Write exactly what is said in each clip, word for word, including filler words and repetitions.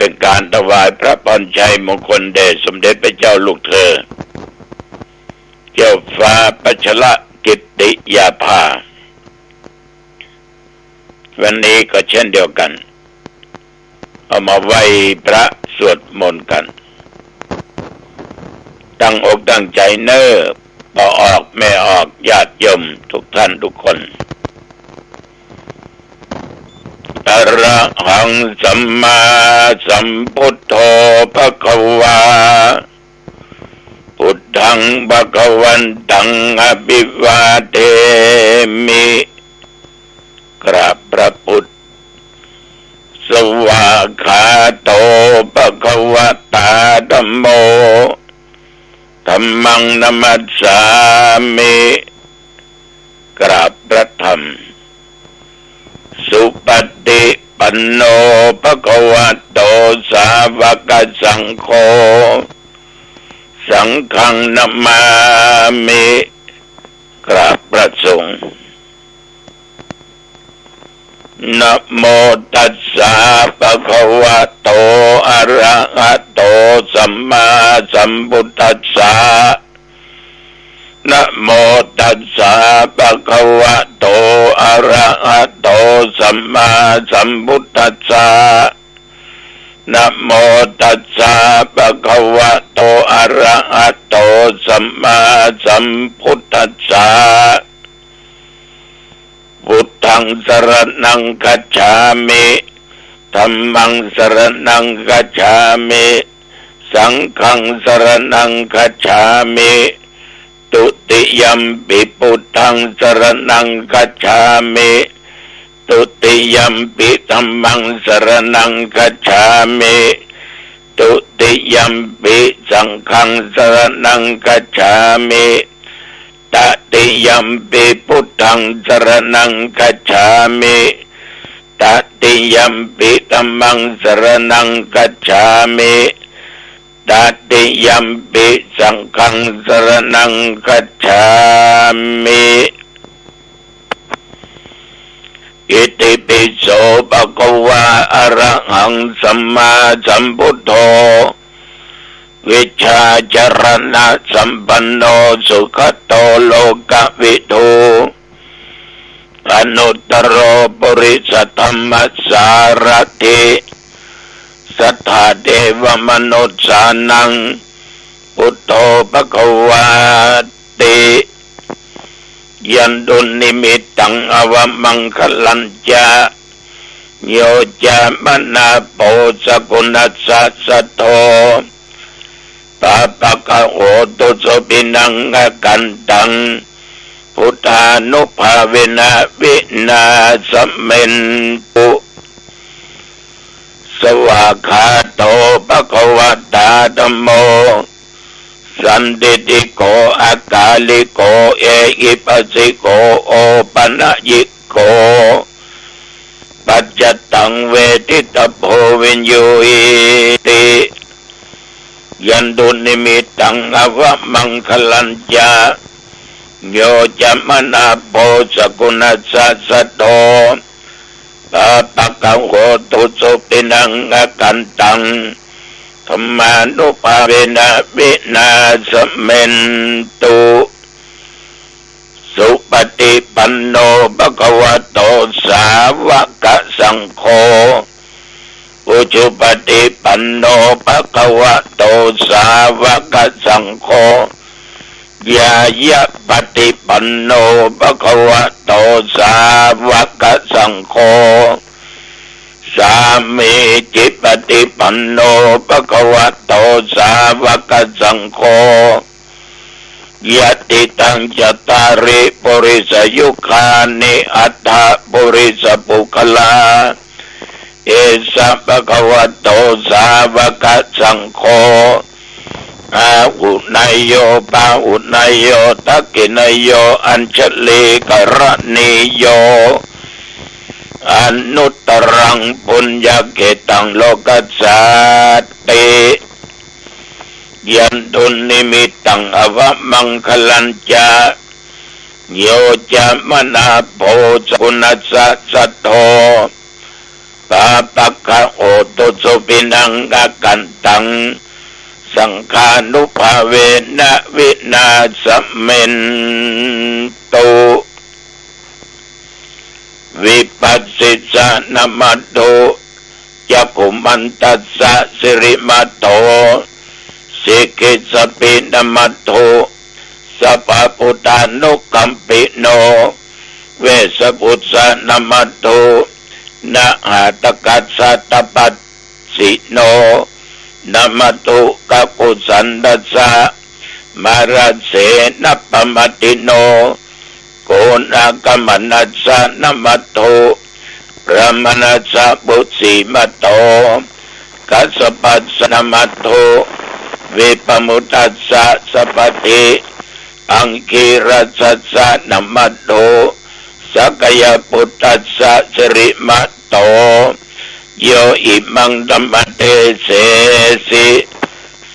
เป็นการถวายพระพรชัยมงคลแด่สมเด็จพระเจ้าลูกเธอ เจ้าฟ้าพัชรกิติยาภา วันนี้ก็เช่นเดียวกัน เอามาไหว้พระสวดมนต์กัน ตั้งอกตั้งใจเน้อ ป้อออกแม่ออก ญาติโยมทุกท่านทุกคน อะระหังสัมมาสัมพุทโธภะคะวา พุทธังภะคะวันตังอะภิวาเทมิ กราบพระพุทธ สวากขาโตภะคะวะตาธัมโม ธัมมังนะมัสสามิ กราบพระธรรม สุปฏิปันโนภะคะวะโตสาวกสังโฆ สังฆังนะมามิ กราบพระสงฆ์ นะโมตัสสะภะคะวะโต อะระหะโต สัมมาสัมพุทธัสสะ นะโมตัสสะภะคะวะโต อะระหะโต สัมมาสัมพุทธัสสะ นะโมตัสสะภะคะวะโต อะระหะโต สัมมาสัมพุทธัสสะ พุทธังสรณังคัจฉามิ ธัมมังสรณังคัจฉามิ สังฆังสรณังคัจฉามิ ทุติยัมปิพุทธังสรณังคัจฉามิ ทุติยัมปิธัมมังสรณังคัจฉามิ ทุติยัมปิสังฆังสรณังคัจฉามิ ตติยัมปิพุทธังสรณังคัจฉามิ ตติยัมปิธัมมังสรณังคัจฉามิ ตติยัมปิสังฆังสรณังคัจฉามิ อิติปิโสภะคะวา อะระหังสัมมาสัมพุทโธ วิชชาจรณะสัมปันโน สุขะโตโลกะวิทู อนุตตโรปุริสธัมมสารถิ สัทธาเทวมนุสสานัง พุทโธภะคะวาติ ยันตุนนิมิตตังอวมังคะลัญจะ โยจะมนาโพสกุณัสสะสัทโธ ปาปะกะโหตุสุขินังอะกันตัง พุทธานุภาเวนะวินาสเมนตุ สวากขาโตภะคะวะตาธัมโม สันทิฏฐิโก อะกาลิโก เอหิปัสสิโก โอปะนะยิโก ปัจจตังเวทิตะโพ วิญญูหิติ ยันตุนนิมิตตังอวมังคะลัญจะ โยจะมนาโพสกุณัสสะสัทโธ ปาปะกะโหตุสุขินังอะกันตัง ธัมมานุภาเวนะวินาสเมนตุ สุปฏิปันโนภะคะวะโตสาวกสังโฆ อุจุปฏิปันโนภะคะวะโตสาวกสังโฆ ญาญาปฏิปันโนภะคะวะโตสาวกสังโฆ สามีจิปฏิปันโนภะคะวะโตสาวกสังโฆ ยะติตังจัตตาริปุริสยุคานิ อัฏฐะปุริสปุคคลา เอสะภะคะวะโตสาวกสังโฆ อาหุเนยโย ปาหุเนยโย ทักขิเนยโย อัญชลีกรณีโย อนุตตรังปุญญเขตังโลกัสสาติ ยันตุนนิมิตตังอวมังคะลัญจะ โยจะมนาโพสกุณัสสะสัทโธ ปาปะกะโห ตุสุปิณัง อกันตัง สังฆานุภาเวนะ วินาสเมนตุ วิปัสสิสะ นะมัตถุ จักขุมันตัสสะ สิริมัตโถ สิกขิสปิ นะมัตถุ สัพพะพุทธานุกัมปิโน เวสสะภุสสะ นะมัตถุ นะหาตกัสสะ ตะปัสสิโน นะมัตถุ กะกุสันทัสสะ มะระเสนะปะมัตถิโน โกณากะมะนัสสะ นะมัตถุ พรหมนัสสะ ปุสีมะโต กัสสะปัสสะ นะมัตถุ วิปะมุตตัสสะ สัพพะทิ อังคีรัสสัสสะ นะมัตถุ สักยะปุตตัสสะ สิริมัตโต โยอิมัง ธัมมะเดเสสิ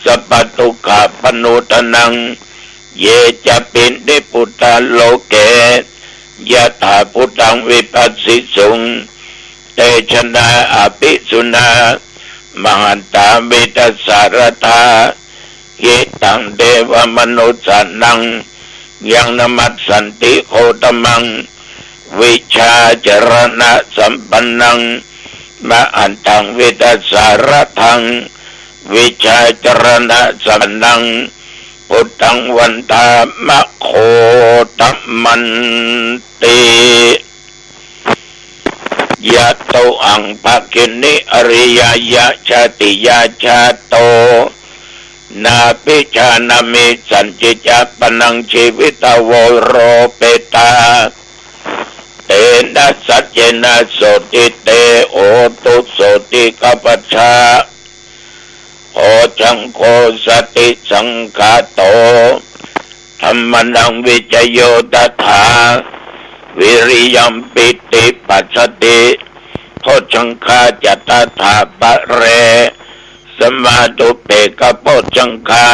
สัพพะทุกขะปะโนทะนัง เยจะปิ นิพพุตตา โลเก ยะถา ภูตัง วิปัสสิสุง เตชะนา อะภิสุนา มหันตา เวทะสาระธา หิตัง เทวะมนุสสานัง ยัง นะมัสสันติ โคตมัง วิชชาจะระณะ สัมปันนัง มหันตัง เวทะสาระธัง วิชชาจะระณะ สัมปันนัง พุทธัง วันทามา โคตมันติ ยะโต หัง ภะคินิ อะริยายะ ชาติยา จาโต นาภิจานะมิ สัญญิจจะ ปะนัง จีวิตะ โว โรเปตา เตนะ สัจเจนะ โสติ เต โหตุ โสติ กัปปะชา โพชฌังโค สติสังขาโต ธัมมานัง วิจโย ตถา วิริยัม ปีติ ปัสสะติ โพชฌังคา จะ ตถาปะเร สมาธุปเปกขะโพชฌังคา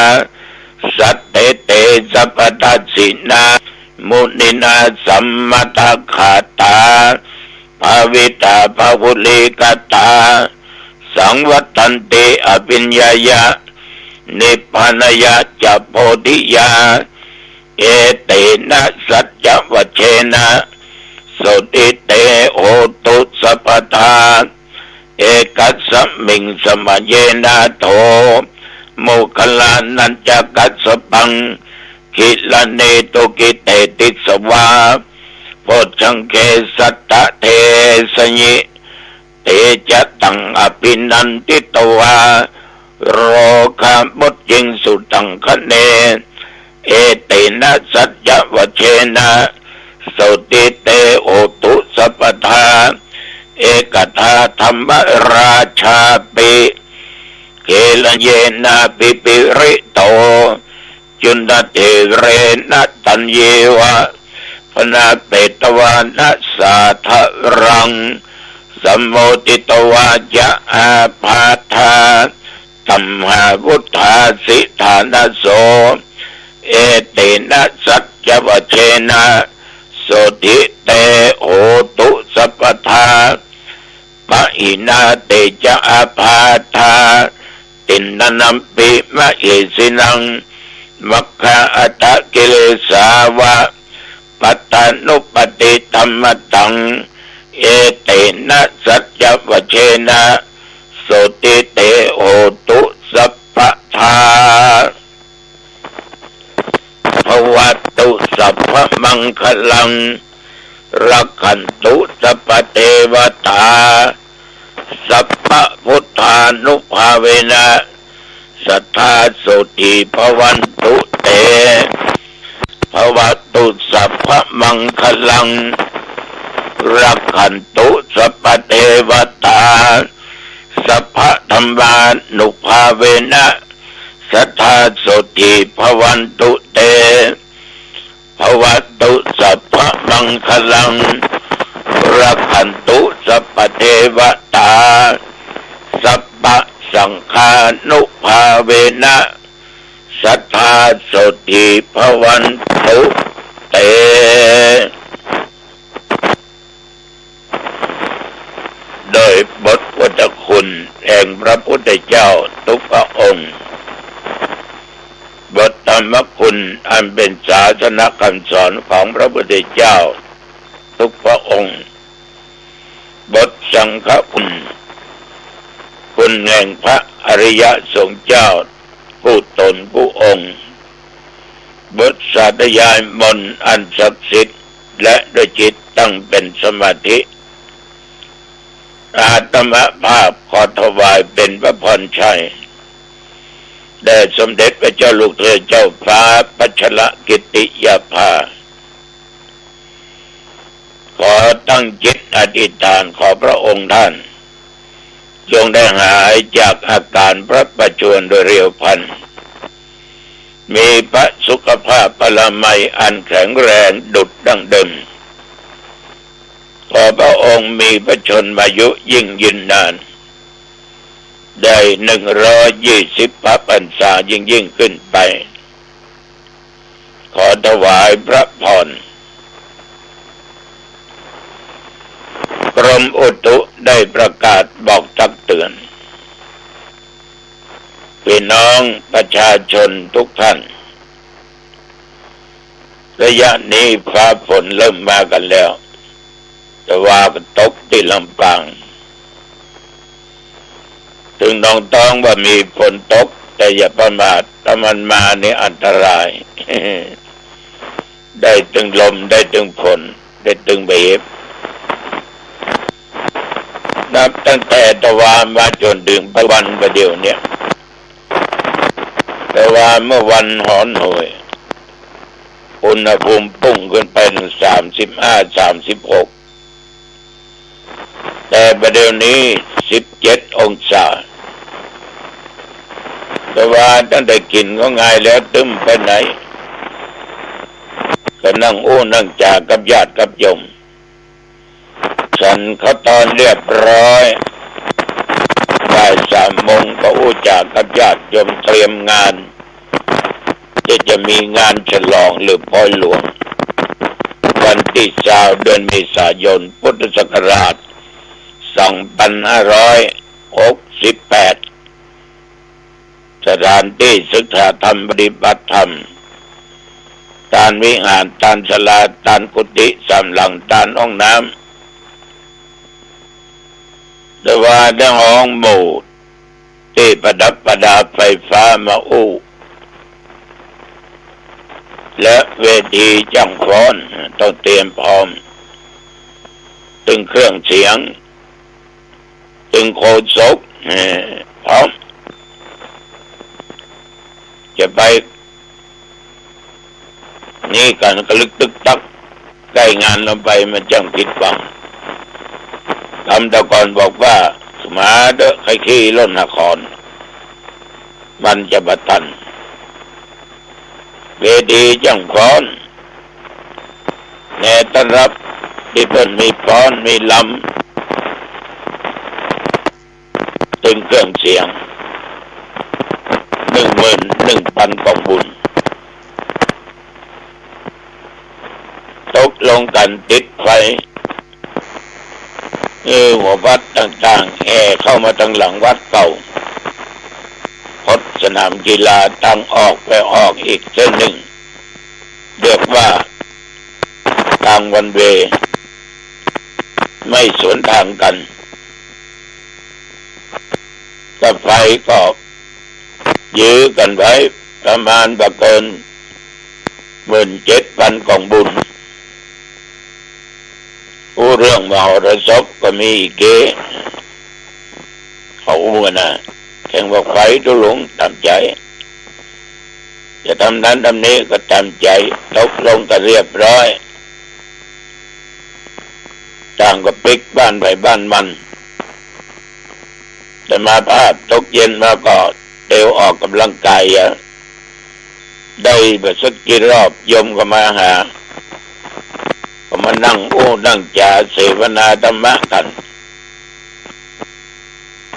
สัตเถ เต สัพพะทัสสินา มุนินา สัมมะตะกะตา ภาวิตา บาหุลีกะตา สังวัตตันติ อะภิญญายะ นิพพานายะ จะ โพธิยา เอเตนะ สัจจะวะเชนะ โสติ เต โหตุ สัพพะทา เอกัสสะมิง สะมะเยนะ โถ โมคคัลลานัญจะกัสสะปัง กิลาเนตุ กิเตติสสะวา โพชฌังเก สัตตะเทสะยิ เตจะตัง อะภินันทิตวา โรคามุจจิง สุตังคะเน เอเตนะ สัจจะวะเชนะ โสติ เต โหตุ สัพพะทา เอกทา ธัมมะราชาปิ เกละเยนะ ปิปิริโต จุณฑะเถเรนะ ตัญญูวะ ปะนะเปตวานะ สาธะรัง สัมโมทิตวาจะ อาพาธา ตัมหาวุฏฐาสิ ฐานะโส เอเตนะ สัจจะวะเชนะ โสติ เต โหตุ สัพพะทา ปะหินา เตจะ อาพาธา ติณณัมปิ มะเหสินัง มัคคา อัฏฐกิเลสาวะ ปัตตานุปัฏฐิ ธัมมะตัง เอเตนะ สัจจะวะเชนะ โสติ เต โหตุ สัพพะทา ภะวะตุ สัพพะมังคะลัง รักขันตุ สัพพะเทวะตา สัพพะพุทธานุภาเวนะ สัตถา โสติ ภะวันตุ เต ภะวะตุ สัพพะมังคะลัง รักขันตุ สัพพะเทวะตา สัพพะธัมมานุภาเวนะ สัตถา โสติ ภะวันตุ เต ภะวะตุ สัพพะมังคะลัง รักขันตุ สัพพะเทวะตา สัพพะสังฆานุภาเวนะ สัตถา โสติ ภะวันตุ เต โดยบทพุทธคุณ แห่งพระพุทธเจ้าทุกพระองค์ บทธรรมคุณอันเป็นศาสนคำสอนของพระพุทธเจ้าทุกพระองค์ บทสังฆคุณ คุณแห่งพระอริยสงฆ์เจ้าผู้ตนผู้องค์ บทสาธยายมนต์อันศักดิ์สิทธิ์ และด้วยจิตตั้งเป็นสมาธิ อาตมาภาพขอถวายเป็นพระพรชัย แด่สมเด็จพระเจ้าลูกเธอเจ้าฟ้าพัชรกิติยาภา ขอตั้งจิตอธิษฐานขอพระองค์ท่าน จงได้หายจากอาการพระประชวรโดยเร็วพลัน มีพระสุขภาพพลามัยอันแข็งแรงดุจดั้งเดิม ขอพระองค์มีพระชนมายุยิ่งยืนนาน ได้หนึ่งร้อยยี่สิบพรรษายิ่งๆ ขึ้นไป ขอถวายพระพร กรมอุตุได้ประกาศบอกตักเตือน พี่น้องประชาชนทุกท่าน ระยะนี้ฟ้าฝนเริ่มมากันแล้ว แต่ว่าก็ตกตี้ลำปาง เถิงหนองตองว่ามีฝนตก แต่อย่าประมาท ถ้ามันมานี่อันตราย ได้ตึงลม ได้ตึงฝน ได้ตึงใบเห็บ นับตั้งแต่ตะวามาจ๋นเถิงปัจจุบันประเดี๋ยวเนี้ย ตะวาเมื่อวันหอนหวย อุณหภูมิพุ่งขึ้นไปถึงสามสิบห้า สามสิบหก แต่ประเดี๋ยวนี้สิบเจ็ดองศา ตะวาตั้งแต่กิ๋นข้าวงายแล้วตึ้มไปไหน ก็นั่งอู้นั่งจ๋ากับญาติกับโยม ฉันข้าวตอนเรียบร้อย บ่ายสามโมงก็อู้จ๋ากับญาติโยมเตรียมงาน ที่จะมีงานฉลองหรือปอยหลวง วันตี้ซาวเดือนเมษายน พุทธศักราชสองพันห้าร้อยหกสิบแปด สถานตี้ศึกษาธรรมปฏิบัติธรรม ตานวิหาร ตานศาลา ตานกุฏิสามหลัง ตานห้องน้ำ ตะวาได้ฮ้องหมู่ตี้ประดับประดาไฟฟ้ามาอู้ และเวทีจ้างฟ้อนต้องเตรียมพร้อม ตึงเครื่องเสียง ตึงโฆษก เอ่อ พร้อม จะไป นี่กั๋นกระลึกตึกตัก ใก้งานลงไปมันจั้งผิดหวัง กำแต่ก่อนบอกว่า สมาเต๊อะ ใค่ขี่รถหาคอน มันจะบ่ตัน เวทีจ้างฟ้อน แห่ต้อนรับตี้เปิ้นมีฟ้อนมีรำ ตึงเครื่องเสียง หนึ่งหมื่นหนึ่งพันกองบุญ ตกลงกั๋นติดไฟ เออ หัววัดต่างๆ แห่เข้ามาตางหลังวัดเก่า พดสนามกีฬาตางออกไปออกอีกเส้นหนึ่ง เรียกว่าตางวันเวย์ ไม่สวนทางกั๋น กับไฟก็ยื้อกั๋นไว้ประมาณบ่เกินหมื่นเจ็ดพันกองบุญ อู้เรื่องมหรสพก็มีอีกเก๊ เขาอู้กั๋นนะ แข่งบั้งไฟตุ๊ลุงต๋ามใจ๋ จะทำนั้นทำนี้ก็ต๋ามใจ๋ ตกลงกั๋นเรียบร้อย ต่างก็ปิ๊กบ้านใผบ้านมัน อาตมาภาพตกเย็นมาก็เตียวออกกำลังกายอะ ได้บ่สักกี่รอบโยมก็มาหา ก็มานั่งอู้นั่งจ๋าเสวนาธรรมะกั๋น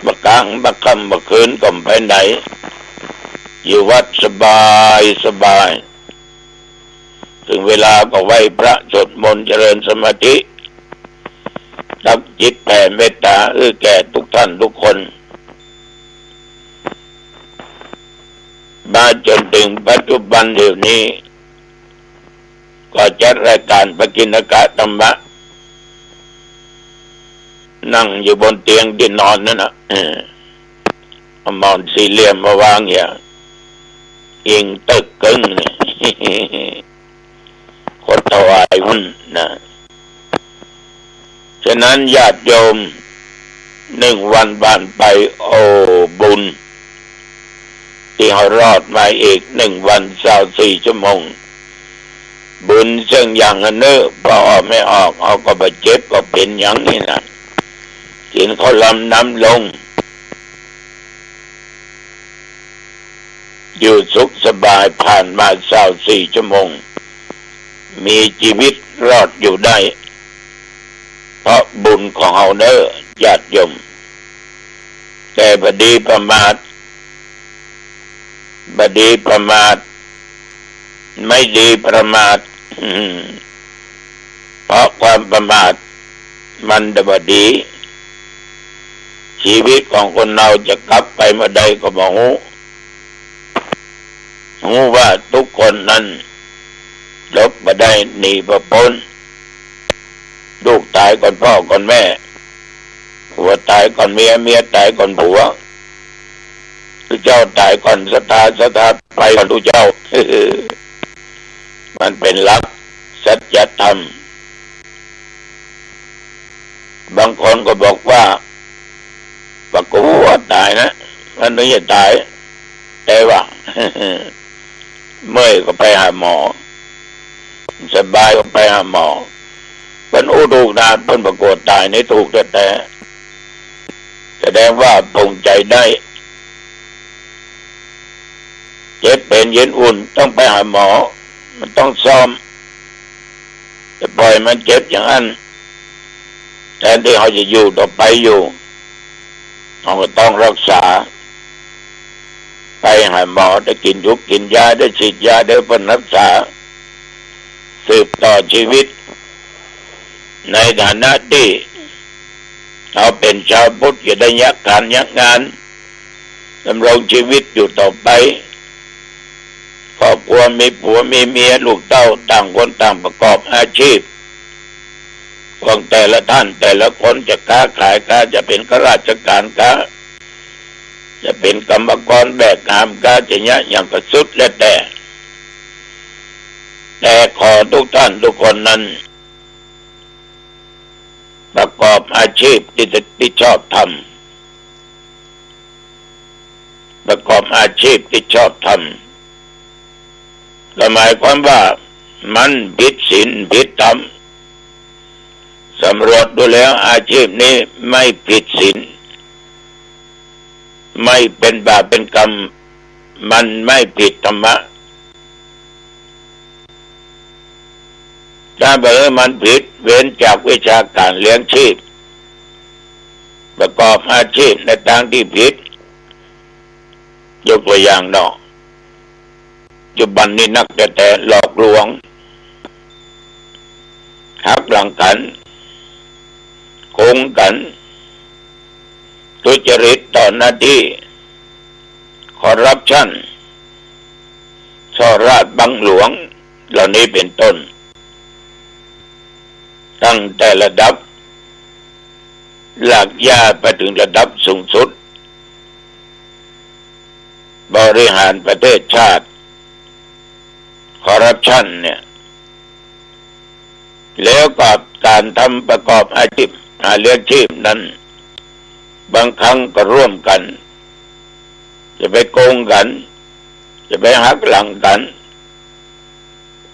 บ่กลางบ่ค่ำบ่คืนก็บ่ไปไหน อยู่วัดสบายสบาย เถิงเวลาก็ไหว้พระสวดมนต์เจริญสมาธิ ตั้งจิตแผ่เมตตาเอื้อแก่ทุกท่านทุกคน ดี๋ยวนี้ ก็จัดรายการพระกิณกะธรรมะ นั่งอยู่บนเตียงตี้นอนนั่นน่ะ เออ เอาหมอนสี่เหลี่ยมมาวางอย่าง อิงตึกกึ๊งนี่ ขดถวายหุ้นนะ ฉะนั้นญาติโยม หนึ่งวันผ่านไป โอ้ บุญ ตี้เฮารอดมาอีกหนึ่งวันซาวสี่ชั่วโมง บุญเซิ่งอย่างอันเน้อ พอออกไม่ออก เฮาก็บ่เจ็บบ่เป๋นหยังนี่นะ กิ๋นข้าวหลามน้ำลง อยู่สุขสบาย ผ่านมาซาวสี่ชั่วโมง มีจีวิตรอดอยู่ได้ เพราะบุญของเฮาเน้อ ญาติโยม แต่บ่ดีประมาท บ่ดีประมาท ไม่ดีประมาท เพราะความประมาทมันบ่ดี จีวิตของคนเฮาจะกลับไปเมื่อใดก็บ่ฮู้ ฮู้ว่าทุกคนนั้นหลบบ่ได้ หนีบ่ป๊น ลูกต๋ายก่อนป้อก่อนแม่ ผัวต๋ายก่อนเมีย เมียต๋ายก่อนผัว ตุ๊เจ้าต๋ายก่อนศรัทธา ศรัทธาไปก่อนตุ๊เจ้า มันเป๋นหลักสัจธรรม บางคนก็บอกว่า บ่กั๋วต๋ายนะ มันบ่ใจ้ต๋าย แต่ว่า เมื่อยก็ไปหาหมอ สบายก็ไปหาหมอ เปิ้นอู้ถูกนะ เปิ้นบ่กั๋วต๋ายนี่ถูกแต๊ๆ แสดงว่าปรงใจ๋ได้ เจ็บเป๋นเย็นอุ่นต้องไปหาหมอ มันต้องซ่อม จะปล่อยมันเจ็บอย่างอั้น แทนตี้เฮาจะอยู่ต่อไปอยู่ เฮาก็ต้องรักษา ไปหาหมอ ได้กิ๋นยุกกิ๋นยา ได้ฉีดยา ได้เปิ้นรักษา สืบต่อจีวิต ในฐานะตี้เฮาเป๋นจาวพุทธ จะได้เยียะก๋านเยียะงาน ดำรงจีวิตอยู่ต่อไป ครอบครัวมีผัวมีเมีย ลูกเต้า ต่างคนต่างประกอบอาชีพ ของแต่ละท่านแต่ละคน จะก๊าขายก๊า จะเป๋นข้าราชก๋านก๊า จะเป๋นกรรมกรแบกหามก๊า จะเยียะหยังก็สุดแล้วแต่ แต่ขอทุกท่านทุกคนนั้น ประกอบอาชีพตี้ ตี้ชอบธรรม ประกอบอาชีพตี้ชอบธรรม ก็หมายความว่ามันผิดศีลผิดธรรม สำรวจดูแล้วอาชีพนี้ไม่ผิดศีล ไม่เป๋นบาปเป๋นกรรม มันไม่ผิดธรรมะ ถ้าบ่ามันผิด เว้นจากวิชาก๋านเลี้ยงชีพ ประกอบอาชีพในตางตี้ผิด ยกตัวอย่างเนาะ ปัจจุบันนี้นักแต๊ๆ หลอกลวง หักหลังกั๋น โกงกั๋น ทุจริตต่อหน้าตี้ คอร์รัปชัน ส่อราชบังหลวง เหล่านี้เป๋นต้น ตั้งแต่ระดับรากหญ้าไปเถิงระดับสูงสุด บริหารประเทศชาติ คอร์รัปชันเนี่ย แล้วก็ก๋านทำประกอบอาชีพ หาเลี้ยงชีพนั้น บางครั้งก็ร่วมกั๋น จะไปโกงกั๋น จะไปหักหลังกั๋น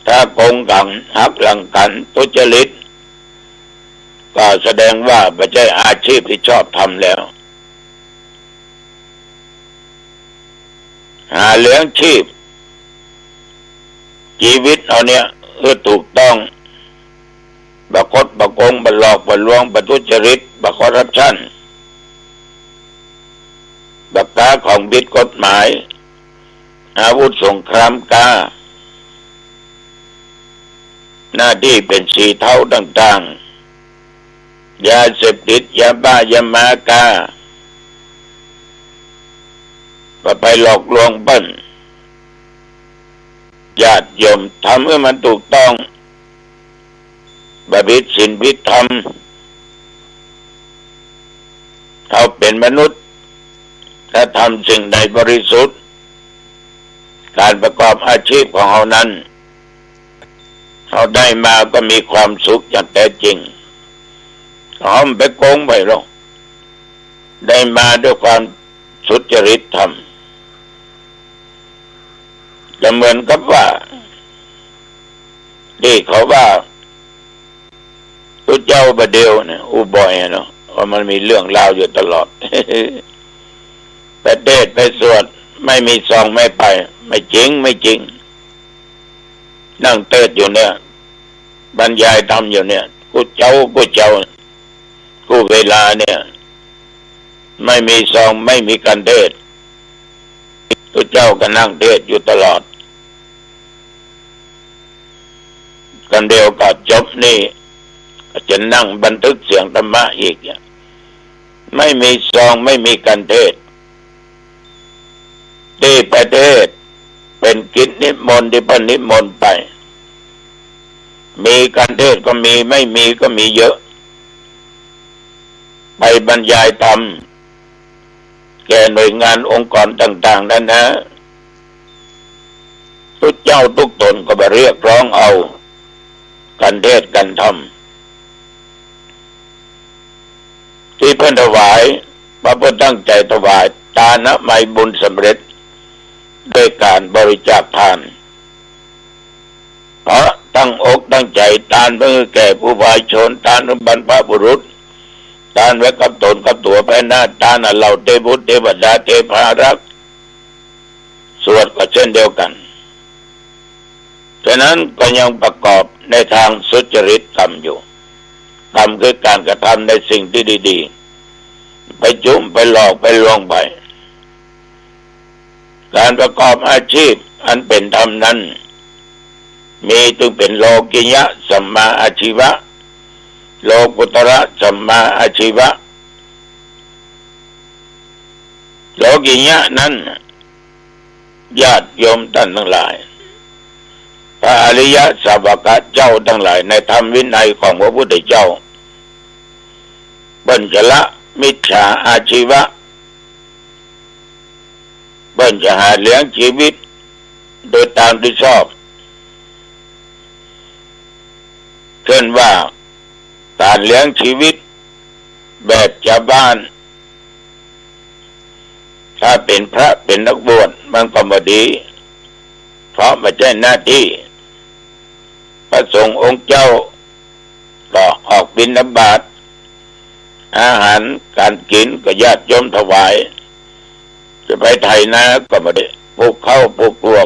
ถ้าโกงกั๋น หักหลังกั๋น ทุจริต ก็แสดงว่าบ่ใจ้อาชีพตี้ชอบธรรมแล้ว หาเลี้ยงชีพ จีวิตเฮาเนี่ย หื้อถูกต้อง บ่คดบ่โกง บ่หลอกบ่ลวง บ่ทุจริต บ่คอร์รัปชัน บ่ก๊าของผิดกฎหมาย อาวุธสงครามก๊า หน้าตี้เป๋นสีเทาต่างๆ ยาเสพติด ยาบ้า ยาม้าก๊า บ่ไปหลอกลวงเปิ้น ญาติโยม ทำหื้อมันถูกต้อง บ่ผิดศีลผิดธรรม เฮาเป๋นมนุษย์ ถ้าทำสิ่งใดบริสุทธิ์ ก๋านประกอบอาชีพของเฮานั้น เฮาได้มาก็มีความสุขอย่างแต๊จริง เฮาบ่ไปโก๋งใผหรอก ได้มาด้วยความสุจริตธรรม จะเหมือนกับว่า ตี้เขาว่า ตุ๊เจ้าบ่าเดี่ยวเนี่ย อู้บ่อยอะเนาะ ว่ามันมีเรื่องราวอยู่ตลอด ไปเตสน์ไปสวด ไม่มีซองไม่ไป ไม่จริง ไม่จริง นั่งเตสน์อยู่เนี่ย บรรยายธรรมอยู่เนี่ย กู้เจ๊ากู้เจ๊า กู้เวลาเนี่ย ไม่มีซอง ไม่มีกั๋นเตสน์ ตุ๊เจ้าก็นั่งเตสน์อยู่ตลอด กั๋นเดียวก็จบนี่ ก็จะนั่งบันทึกเสียงธรรมะอีกเนี่ย ไม่มีซอง ไม่มีกั๋นเตสน์ ตี้ไปเตสน์ เป๋นกิจนิมนต์ตี้เปิ้นนิมนต์ไป มีกั๋นเตสน์ก็มี ไม่มีก็มีเยอะ ไปบรรยายธรรม แก่หน่วยงานองค์กรต่างๆ นานา ตุ๊เจ้าตุ๊กต๋นก็บ่เรียกร้องเอา กั๋นเตสน์กั๋นธรรม ตี้เปิ้นถวาย พระเปิ้นตั้งใจ๋ถวาย ตานะไมยบุญสำเร็จ ด้วยก๋านบริจาคทาน เพราะตั้งอกตั้งใจ๋ตานเปื้อแก่ผู้วายชน ตานเปื้อบรรพบุรุษ ตานไว้กับต๋นกับตั๋วไปนา ตานอันเหล่าเตวบุตรเตวดาเตพารักษ์ สวดก็เช่นเดียวกั๋น ฉะนั้นก็ยังประกอบในตางสุจริตธรรมอยู่ ธรรมคือก๋านกระทำในสิ่งตี้ดีๆ ไปจุ๊มไปหลอกไปลวงไป ก๋านประกอบอาชีพอันเป๋นธรรมนั้น มีตึงเป๋นโลกิยะสัมมาอาชีวะ โลกุตระสัมมาอาชีวะ โลกิยะนั้น ญาติโยมต้านตังหลาย พระอริยสาวกะเจ้าตังหลายในธรรมวินัยของพระพุทธเจ้า เปิ้นจะละมิจฉาอาชีวะ เปิ้นจะหาเลี้ยงชีวิตโดยตางตี้ชอบ เช่นว่า ก๋านเลี้ยงชีวิตแบบจาวบ้าน ถ้าเป๋นพระเป๋นนักบวชมันก็บ่ดี เพราะบ่ใจ้หน้าตี้ พระสงฆ์องค์เจ้าก็ออกบิณฑบาต อาหารก๋านกิ๋นก็ญาติโยมถวาย จะไปไถนาก็บ่ได้ ปลูกข้าวปลูกตั๋ว